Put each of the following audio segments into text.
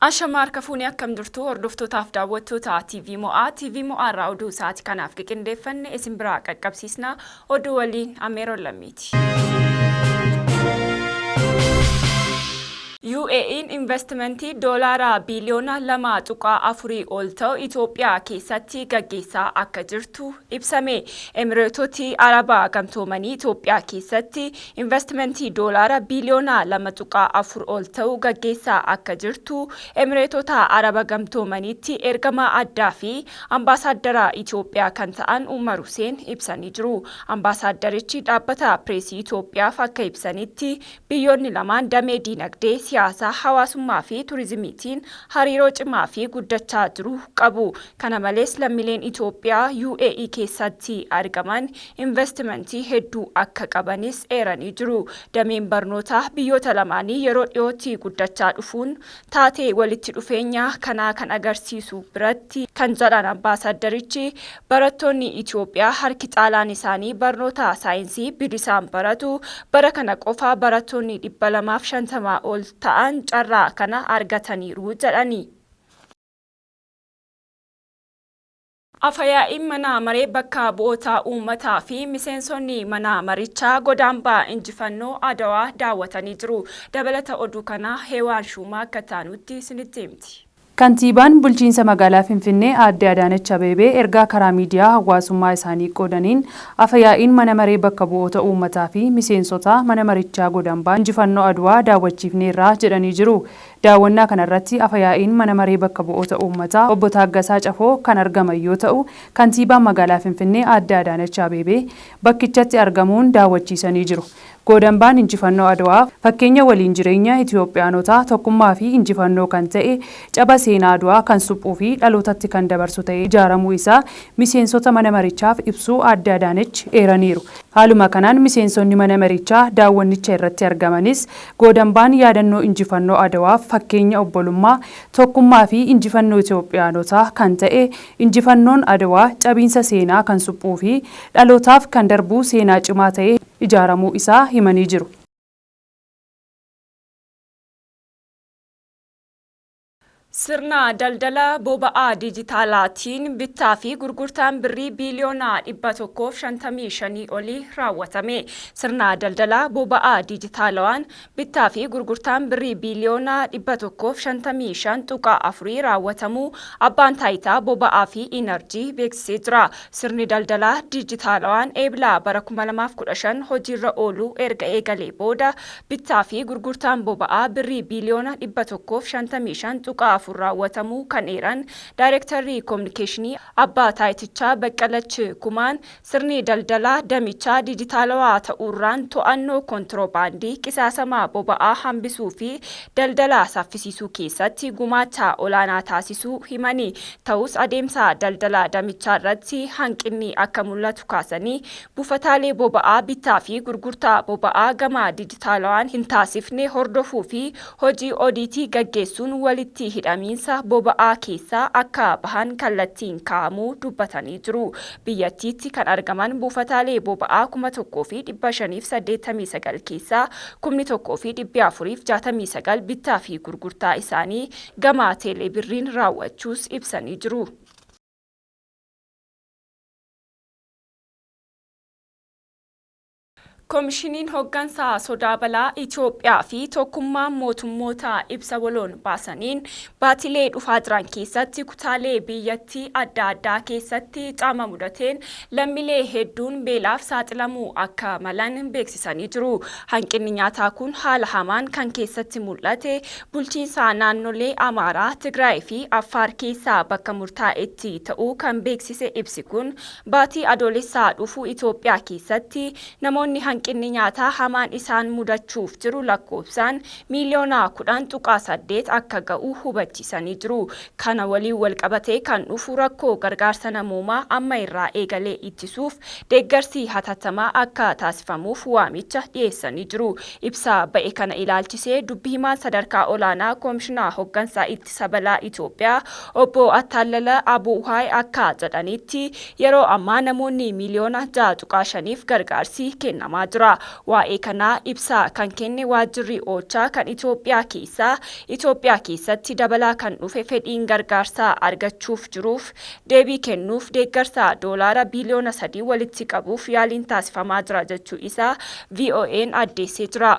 Ashama harka fuunee akkam jirtu hordoftootaaf daawwattoota TV Mo'aa. TV Mo'aa irraa oduu sa'aatii kanaaf qindeeffanne isin biraa qaqqabsiisna. Oduu waliin Ameeroon Lammiiti. UAE'n invastimantii doolaara biiliyoona 2.4 ol ta'u Itoophiyaa keessatti gaggeessaa akka jirtu ibsame. Emireetoti Arabaa Gamtoomanii Itoophiyaa keessatti invastimantii doolaara biiliyoona 2.4 ol ta'u gaggeessaa akka jirtu Emireetota Araba Gamtoomaniitti ergamaa addaa fi Ambaasaaddara Itoophiyaa kan ta'an Umar Huseen ibsanii jiru. Ambaasaaddarichi Dhaabbata Pireesii Itoophiyaaf akka ibsanitti, Biyyoonni lamaan damee diinagdee, siyaasaa, hawaasummaa fi turizimiitiin hariiroo cimaa fi guddachaa jiru qabu. Kana malees lammileen Itoophiyaa UAE keessatti argaman invastimantii hedduu akka qabanis eeranii jiru. Dameen barnootaa biyyoota lamaanii yeroo dhiyootti guddachaa dhufuun taatee walitti dhufeenya kanaa kan agarsiisu biratti kan jedhan Ambaasaaddarichi, barattoonni Itoophiyaa harki caalaan isaanii barnoota saayinsii bilisaan baratu. Bara kana qofa barattoonni 250 ol ta'an carraa kana argataniiru jedhani. Afayaa'iin Mana Maree Bakka Bu'oota Uummataa fi miseensonni mana marichaa Godaambaa Injifannoo Adawaa daawwatanii jiru. Dabalata oduu kanaa Heewaan Shuumaa akka itti aanutti isinitti himti. Kantiibaan Bulchiinsa Magaalaa Finfinnee Aadde Adaanech Abeebee ergaa karaa miidiyaa hawaasummaa isaanii qoodaniin Afa-yaa'iin Mana Maree Bakka Bu'oota Uummataa fi miseensotaa mana marichaa Godambaa Injifannoo Adwaa daawwachiifneerra jedhanii jiru. Daawwannaa kanarratti Afa-yaa'iin Mana Maree Bakka Bu'oota Uummataa Obbo Taaggasaa Cafoo kan argaman yoo ta'u, Kantiibaan Magaalaa Finfinnee Aadde Adaanach Abeebee bakkichatti argamuun daawwachiisanii jiru. Goodambaan Injifannoo Adwaa fakkeenya waliin jireenya Itiyoophiyaanotaa, tokkummaa fi injifannoo kan ta'e, caba seenaa Adwaa kan suphuu fi dhalootatti kan dabarsu ta'ee ijaaramuu isaa miseensota mana marichaaf ibsuu Aadde Adaanech eeraniiru. Haaluma kanaan miseensonni mana marichaa daawwannicha irratti argamanis Goodambaan yaadannoo injifannoo Adawaaf fakkeenya obbolummaa, tokkummaa fi injifannoo Itiyoophiyaanotaa kan ta'e injifannoon Adwaa cabiinsa seenaa kan suphuu fi dhalootaaf kan darbuu seenaa cimaa ta'ee ijaaramuu isaa himanii jiru. Sirna daldala boba'aa diijitaalaatiin bittaa fi gurgurtaan Birrii biiliyoona 155 olii raawwatame. Sirna daldala boba'aa diijitaalawaan bittaa fi gurgurtaan Birrii biiliyoona 155.4 raawwatamuu Abbaan Taayitaa Boba'aa fi Inarjii beeksisee jira. Sirni daldalaa diijitaalawaan Eebla bara 2015 hojiirra ooluu erga eegalee booda Bittaa fi gurgurtaan boba'aa Birrii biiliyoona 155.4 raawwatamuu kan eeran Daayrektarri Kominikeeshinii Abbaa Taayitichaa Baqqalach Kumaan, sirni daldalaa damichaa diijitaalawaa ta'uurraan to'annoo kontiroobaandii, qisaasama boba'aa hambisuu fi daldala saffisiisuu keessatti gumaacha olaanaa taasisuu himani. Ta'us adeemsa daldala damichaarratti hanqinni akka mul'atu kaasanii, Buufataalee boba'aa bittaa fi gurgurtaa boba'aa gama dijitaalawaan hin taasifne hordofuu fi hojii odiitii gaggeessuun walitti hidhamiinsa boba'aa keessaa akka bahan kallattiin kaa'amuu dubbatanii jiru. Biyyattiitti kan argaman buufataalee boba'aa 1,589 keessaa kumni 1 fi 469 bittaa fi gurgurtaa isaanii gama teeleebirriin raawwachuus ibsanii jiru. Komishiniin Hoggansa Sodaa Balaa Itoophiyaa fi Tokkummaan Mootummootaa ibsa waloon baasaniin baatilee dhufaa jiran keessatti kutaalee biyyattii adda addaa keessatti caama mudateen lammilee hedduun beelaaf saaxilamuu akka malan beeksisanii jiru. Hanqinni nyaataa kun haala hamaan kan keessatti mul'ate bulchiinsa naannolee Amaaraa, Tigraay fi Affaar keessaa bakka murtaa'etti ta'uu kan beeksise ibsi kun, Baatii Adoolessaa dhufu Itoophiyaa keessatti namoonni hanqinni nyaataa hamaan isaan mudachuuf jiru lakkoofsaan miiliyoona 10.8 akka ga'u hubachiisanii jiru. Kana waliin walqabatee kan dhufu rakkoo gargaarsa namoomaa amma irraa eegalee ittisuuf deeggarsi hatattamaa akka taasifamuuf waamicha dhiyeessanii jiru. Ibsa ba'e kana ilaalchisee dubbi himaan sadarkaa olaanaa Komishina Hoggansa Ittisa Balaa Itoophiyaa Obbo Attaallala Abuuhaay akka jedhanitti, yeroo ammaa namoonni miiliyoona 6.5'f gargaarsi kennamaa jira. Waa'ee kanaa ibsaa kan kenne waajjirri OCHA kan Itoophiyaa keessaa Itoophiyaa keessatti dabalaa kan dhufe fedhiin gargaarsaa argachuuf jiruuf deebii kennuuf deeggarsa doolaara biiliyoona 3 walitti qabuuf yaaliin taasifamaa jira jechuu isaa VOA'n addeessee jira.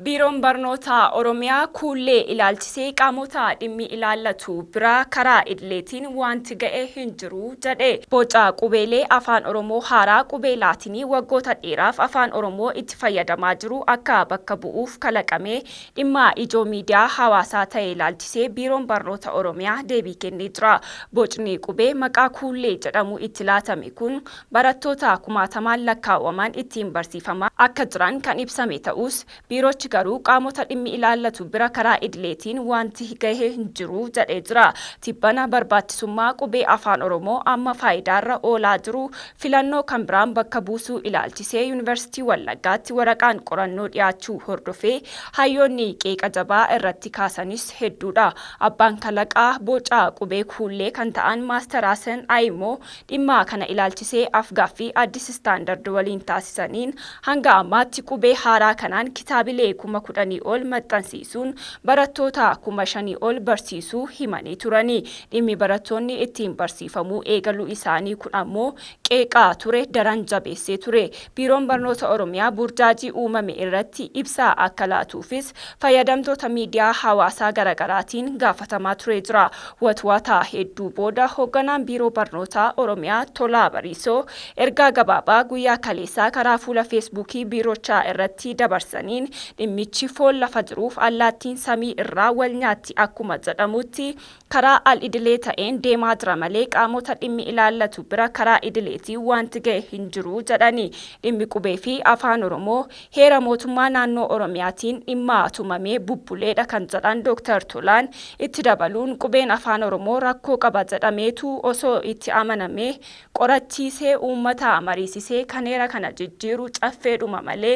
Biiroon Barnootaa Oromiyaa kuullee ilaalchisee qaamota dhimmi ilaallatu biraa karaa idileetiin wanti ga'e hin jiru jedhe. Boca qubeelee Afaan Oromoo haaraa qubee Laatinii waggoota dheeraaf Afaan Oromoo itti fayyadamaa jiru akka bakka bu'uuf kalaqamee dhimma ijoo miidiyaa hawaasaa ta'e ilaalchisee Biiroon Barnoota Oromiyaa deebii kennee jira. Bocni qubee maqaa kuullee jedhamu itti laatame kun barattoota kumaatamaan lakkaawwaman ittiin barsiifamaa akka jiran kan ibsame ta'us, biirochi garuu qaamota dhimmi ilaallatu bira karaa idileetiin wanti gahe hin jiru jedhee jira. Tibbana barbaachisummaa qubee Afaan Oromoo amma faayidaarra oolaa jiru filannoo kan biraan bakka buusuu ilaalchisee Yuunivarsiitii Wallaggaatti waraqaan qorannoo dhiyaachuu hordofee hayyoonni qeeqa jabaa irratti kaasanis hedduudha. Abbaan kalaqaa boca qubee kuullee kan ta'an Maastar Hasan Ayimoo dhimma kana ilaalchisee afgaaffii Addis Standard waliin taasisaniin hanga ammaatti qubee haaraa kanaan kitaabilee 10,000 ol maxxansiisuun barattoota 5,000 ol barsiisuu himanii turani. Dhimmi barattoonni ittiin barsiifamuu eegaluu isaanii kun ammoo qeeqaa ture daran jabeessee ture. Biiroon Barnoota Oromiyaa burjaajii uumame irratti ibsaa akka laatuufis fayyadamtoota miidiyaa hawaasaa garaagaraatiin gaafatamaa ture jira. Watwaataa hedduu booda hoogganaan Biiroo Barnootaa Oromiyaa Tolaa Bariisoo ergaa gabaabaa guyyaa kaleessaa karaa fuula Feesbuukii biirochaa irratti dabarsaniin dhimmichi foon lafa jiruuf allaattiin samii irraa wal nyaatti akkuma jedhamutti karaa al-idilee ta'een deemaa jira malee qaamota dhimmi ilaallatu bira karaa idileetiin wanti ga'e hin jiru jedhani. Dhimmi qubee fi Afaan Oromoo heera mootummaa naannoo Oromiyaatiin dhimma tumamee bubbuleedha kan jedhan Dr. Tolaan itti dabaluun qubeen Afaan Oromoo rakkoo qaba jedhameetu osoo itti amanamee qorachiisee uummata mariisisee kan heera kana jijjiiru caffeedhuma malee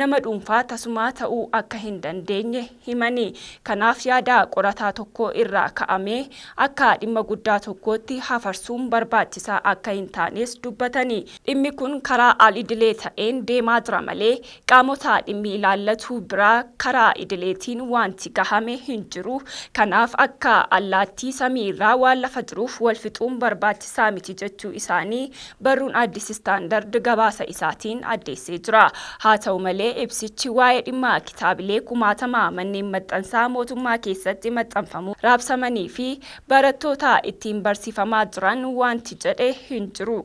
nama dhuunfaa tasumaa ta'uu akka hin dandeenye himani. Kanaaf yaada qorataa tokko irraa ka'amee akka dhimma guddaa tokkootti hafarsuun barbaachisaa akka hin taanes dubbatani. Dhimmi kun karaa al-idilee ta'een deemaa jira malee qaamota dhimmi ilaallatu biraa karaa idileetiin wanti gahame hin jiru. Kanaaf akka allaattii samii irraa waan lafa jiruuf wal fixuun barbaachisaa miti jechuu isaanii barruun Addis Standard gabaasa isaatiin addeessee jira. Haa ta'u malee ibsichi waa'ee dhimma kitaabilee kumaatamaa manneen maxxansaa mootummaa keessatti maxxanfamu raabsamanii fi barattoota ittiin barsiifamaa jiran wanti jedhe hin jiru.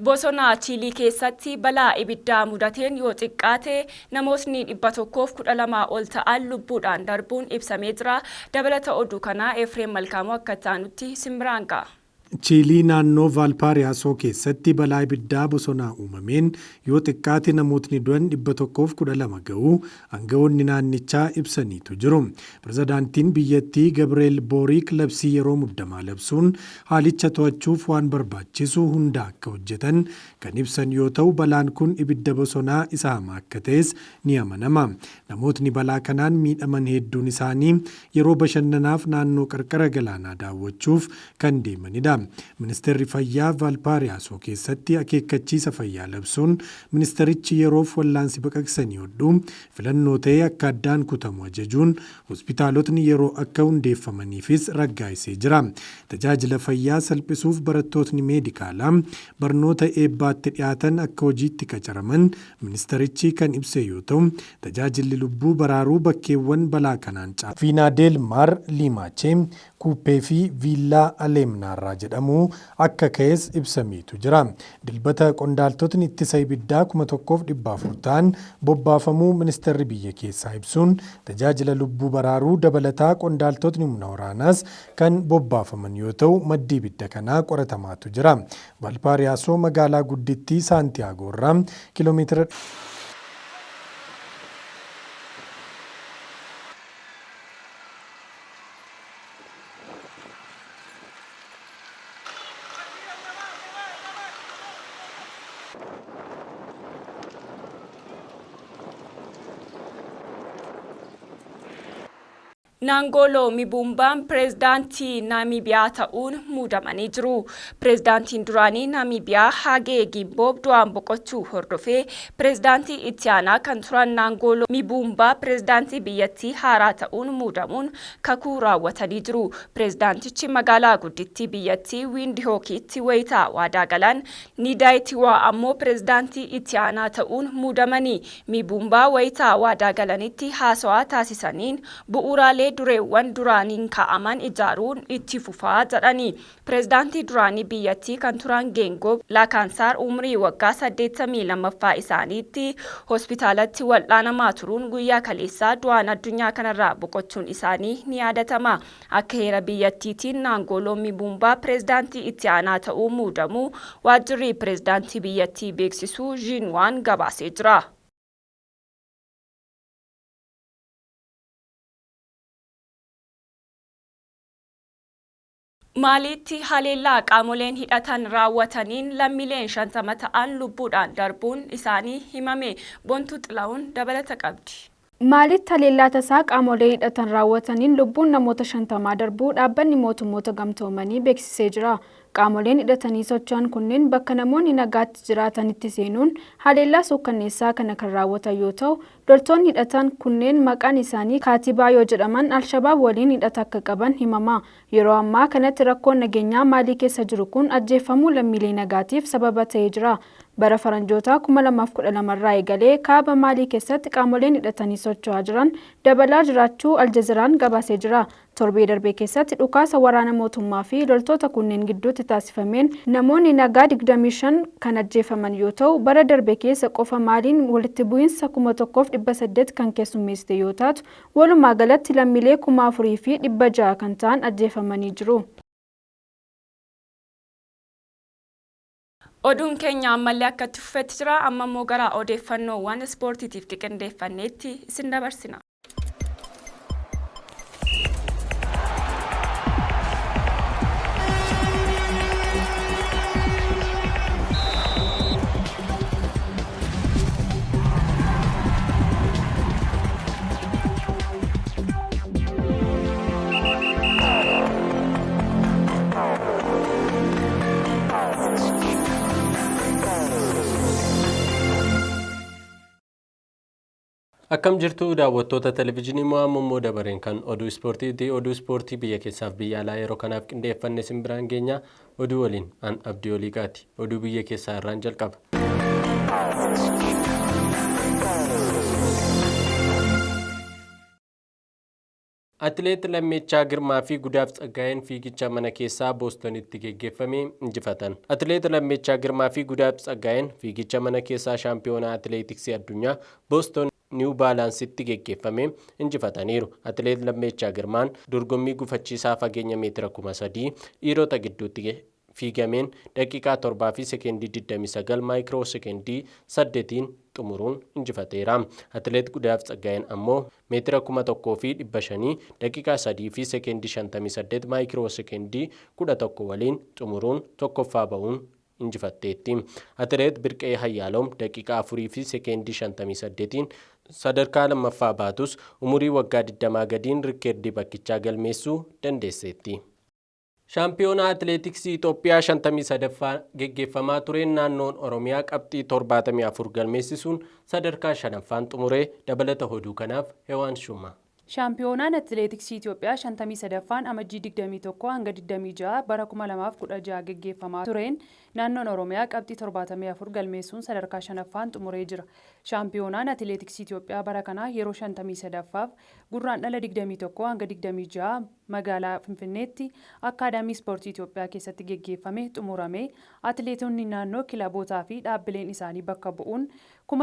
Bosona Chiilii keessatti balaa ibiddaa mudateen yoo xiqqaate namootni 112 ol ta'an lubbuudhaan darbuun ibsamee jira. Dabalata oduu kanaa Efreem Malkaamuu akka ta'anutti simbiraan ga'a. Chiilii naannoo Vaalpaariyaasoo keessatti balaa ibiddaa bosonaa uumameen yoo xiqqaate namootni du'an 112 ga'uu aangawoonni naannichaa ibsaniitu jiru. Pirezidaantiin biyyattii Gabriel Boriik labsii yeroo muddamaa labsuun haalicha to'achuuf waan barbaachisu hunda akka hojjetan kan ibsan yoo ta'u, balaan kun ibidda bosonaa isa hamaa akka ta'es ni amanama. Namootni balaa kanaan miidhaman hedduun isaanii yeroo bashannanaaf naannoo qarqara galaanaa daawwachuuf kan deemanidha. Ministeerri Fayyaa Vaalpaariyaasoo keessatti akeekkachiisa fayyaa labsuun ministerichi yeroof wallaansi baqaqsanii hodhuu filannoo ta'ee akka addaan kutamu ajajuun hospitaalotni yeroo akka hundeeffamaniifis raggaasisee jira. Tajaajila fayyaa salphisuuf barattootni meedikaalaa barnoota eebbaatti dhiyaatan akka hojiitti qacaraman ministerichi kan ibse yoo ta'u, tajaajilli lubbuu baraaruu bakkeewwan balaa kanaan caalu Viinaadeel Maar, Liimaachee, Kuuppee fi Viillaa Aleemnaarraa jedhamu akka ka'es ibsameetu jira. Dilbata qondaaltotni ittisa ibiddaa 1400 ta'an bobbaafamuu ministeerri biyya keessaa ibsuun tajaajila lubbuu baraaruu dabalataa qondaaltotni humna waraanaas kan bobbaafaman yoo ta'u, maddi ibidda kanaa qoratamaatu jira. Vaalpaariyaasoo magaalaa guddittii Saantiyaagoo irraa kiiloomeetira Naangooloo Mibuumbaan pireezidaantii Naamiibiyaa ta'uun muudamanii jiru. Pireezidaantiin duraanii Naamiibiyaa Hagee Gimboob du'aan boqochuu hordofee pireezidaantii itti aanaa kan turan Naangooloo Mibuumbaa pireezidaantii biyyattii haaraa ta'uun muudamuun kakuu raawwatanii jiru. Pireezidaantichi magaalaa guddittii biyyattii Wiindihookitti wayitaa waadaa galan, Nidaayitiwaa ammoo pireezidaantii itti aanaa ta'uun muudamanii. Mibuumbaa wayitaa waadaa galanitti haasawaa taasisaniin bu'uuraalee dureewwan duraaniin kaa'aman ijaaruun itti fufaa jedhani. Pireezidaantii duraanii biyyattii kan turan Geengoo Laakansaar umrii waggaa 82ffaa isaaniitti hospitaalatti wal'aanamaa turuun guyyaa kaleessaa du'aan addunyaa kanarraa boqochuun isaanii ni yaadatama. Akka heera biyyattiitiin Naangooloo Mibuumbaa pireezidaantii itti aanaa ta'uu muudamuu waajjirri pireezidaantii biyyattii beeksisuu Zhiinwaan gabaasee jira. Maaliitti haleellaa qaamoleen hidhatan raawwataniin lammiileen 50 ta'an lubbuudhaan darbuun isaanii himame. Bontuu Xilahuun dabalata qabdi. Maalitti haleellaa tasaa qaamolee hidhatan raawwataniin lubbuun namoota 50 darbuu dhaabbanni mootummoota gamtoomanii beeksisee jira. Qaamoleen hidhatanii socho'an kunneen bakka namoonni nagaatti jiraatanitti seenuun haleellaa suukkanneessaa kana kan raawwatan yoo ta'u, loltoonni hidhatan kunneen maqaan isaanii Kaatibaa yoo jedhaman Alshabaab waliin hidhata akka qaban himama. Yeroo ammaa kanatti rakkoon nageenyaa Maalii keessa jiru kun ajjeefamuu lammiilee nagaatiif sababa ta'ee jira. Bara faranjootaa 2012 irraa eegalee kaaba Maalii keessatti qaamoleen hidhatanii socho'aa jiran dabalaa jiraachuu Aljaziraan gabaasee jira. Torbee darbee keessatti dhukaasa waraana mootummaa fi loltoota kunneen gidduutti taasifameen namoonni nagaa 25 kan ajjeefaman yoo ta'u, bara darbe keessa qofa Maaliin walitti bu'iinsa 1800 kan keessummeessite yoo taatu, walumaa galatti lammiilee 4600 kan ta'an ajjeefamanii jiru. Oduun keenya ammallee akka itti fufetti jira. Amma immoo gara odeeffannoowwan ispoortiitiif qindeeffanneetti isin dabarsina. Akkam jirtu daawwattoota televezyiinii Mo'aa? Immoo dabareen kan oduu ispoortiiti. Oduu ispoortii biyya keessaaf biyya alaa yeroo kanaaf qindeeffanne isin biraan geenya. Oduu waliin an Abdii Oliiqaati. Oduu biyya keessaa irraan jalqaba. Atileet Lammeechaa Girmaa fi Gudaaf Tsaggaayeen fiigicha mana keessaa Boostonitti geggeeffame injifatan. Atileet Lammeechaa Girmaa fi Gudaaf Tsaggaayeen fiigicha mana keessaa shaampiyoonaa atileetiksii addunyaa Booston Niw Baalaansitti geggeeffame injifataniiru. Atileet Lammeechaa Girmaan dorgommii gufachiisaa fageenya meetira 3000 dhiirota gidduutti fiigameen daqiiqaa 7 fi sekeendii 29 maayikiroo sekeendii 8 xumuruun injifateera. Atileet Gudaaf Tsaggaayeen ammoo meetira 1500 daqiiqaa 3 fi sekeendii 58 maayikiroo sekeendii 11 waliin xumuruun tokkoffaa ba'uun injifatteetti. Atileet Birqee Hayyaaloom daqiiqaa 4 fi sekeendii 58 sadarkaa lammaffaa baatus umurii waggaa 20 gadiin rikkeerdii bakkichaa galmeessuu dandeesseetti. Shaampiyoonaa Atileetiksii Itoophiyaa 53ffaa geggeeffamaa tureen naannoon Oromiyaa qabxii 74 galmeessisuun sadarkaa shanaffaan xumuree. Dabalata oduu kanaaf Hewaan Shummaa. Shaampiyoonaan Atileetiksii Itoophiyaa 53ffaan Amajjii 21 hanga 26 bara 2016 geggeeffamaa tureen naannoon Oromiyaa qabxii 74 galmeessuun sadarkaa shanaffaan xumuree jira. Shaampiyoonaan Atileetiksii Itoophiyaa bara kanaa yeroo 53ffaaf Gurraandhala 21 hanga 26 magaalaa Finfinneetti Akkaadaamii Ispoortii Itoophiyaa keessatti geggeeffame xumurame atileetonni naannoo kilabootaa fi dhaabbileen isaanii bakka bu'uun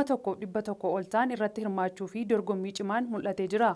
1100 ol ta'an irratti hirmaachuu fi dorgommii cimaan mul'atee jira.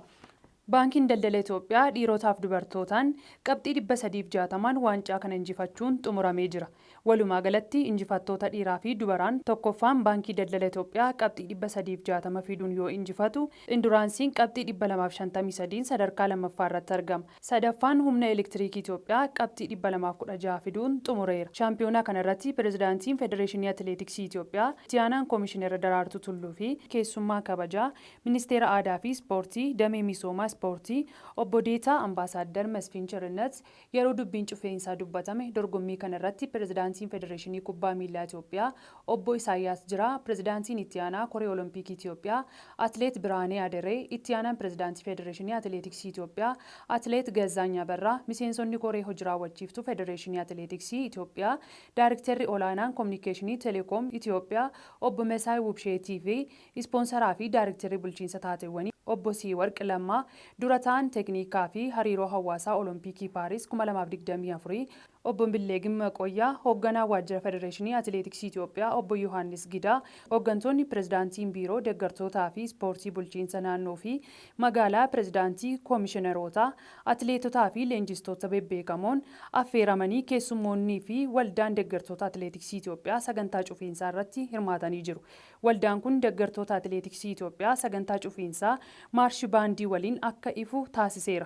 Baankiin Daldala Itoophiyaa dhiirotaaf dubartootaan qabxii 360n waancaa kana injifachuun xumuramee jira. Walumaa galatti injifattoota dhiiraa fi dubaraan tokkoffaan Baankii Daldala Itoophiyaa qabxii 360 fiduun yoo injifatu, Induraansiin qabxii 253n sadarkaa lammaffaa irratti argama. Sadaffaan Humna Elektiriikii Itoophiyaa qabxii 216 fiduun xumureera. Shaampiyoonaa kana irratti Pirezidaantiin Federeeshinii Atileetiksii Itoophiyaa, Itti aanaan Komishinera Daraartuu Tulluu fi keessummaa kabajaa Ministeera Aadaa fi Ispoortii Damee Misooma Ispoortii obbo Deetaa Ambaasaaddar Masfiin Cherinnat yeroo dubbiin cufeensaa dubbatame dorgommii kanarratti Pirezidaantiin Federeeshinii Kubbaa Miillaa Itoophiyaa obbo Isaayyaas Jiraa, Pirezidaantiin Itti Aanaa Koree Olompikii Itoophiyaa Atileet Birhaanee Aderee, Itti Aanaan Pirezidaantii Federeeshinii Atileetiksii Itoophiyaa Atileet Gazzaany Abarraa, miseensonni koree hojii raawwachiiftuu Federeeshinii Atileetiksii Itoophiyaa, Daarikterri Olaanaan Kominikeeshinii Telekoom Itoophiyaa obbo Mesaay Wubsheetii fi Ispoonsaraa fi Daarikterri Bulchiinsa Taateewwanii obbo Siiwarq Lammaa, dura ta'aan Teknikaa fi Hariiroo Hawaasaa Olompikii Paaris 2024 obbo Billeegim Maqoyyaa, hoogganaa Waajjira Federeeshinii Atileetiksii Itoophiyaa obbo Yohaannis Gidaa, hooggantoonni Pirezidaantiin Biiroo Deeggartootaa fi Ispoortii Bulchiinsa Naannoo fi Magaalaa, Pirezidaantii Koomishinerootaa, atileetotaa fi leenjistoota bebbeekamoon affeeramanii keessummoonnii fi waldaan deeggartoota atileetiksii Itoophiyaa sagantaa cufiinsaa irratti hirmaatanii jiru. Waldaan kun deeggartoota atileetiksii Itoophiyaa sagantaa cufiinsaa maarshi baandii waliin akka ifu taasiseera.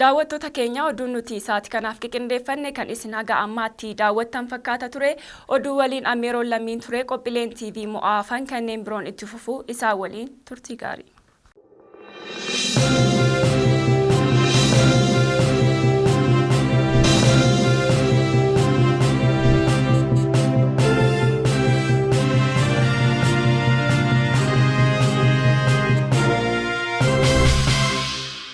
Daawwattoota keenya, oduun nuti sa'aatii kanaaf qindeeffanne kan isin haga ammaatti daawwattan fakkaata ture. Oduu waliin Ameeroon Lammiin ture. Qophiileen TV mo'aafan kanneen biroon itti fufu isaa waliin turtii gaarii.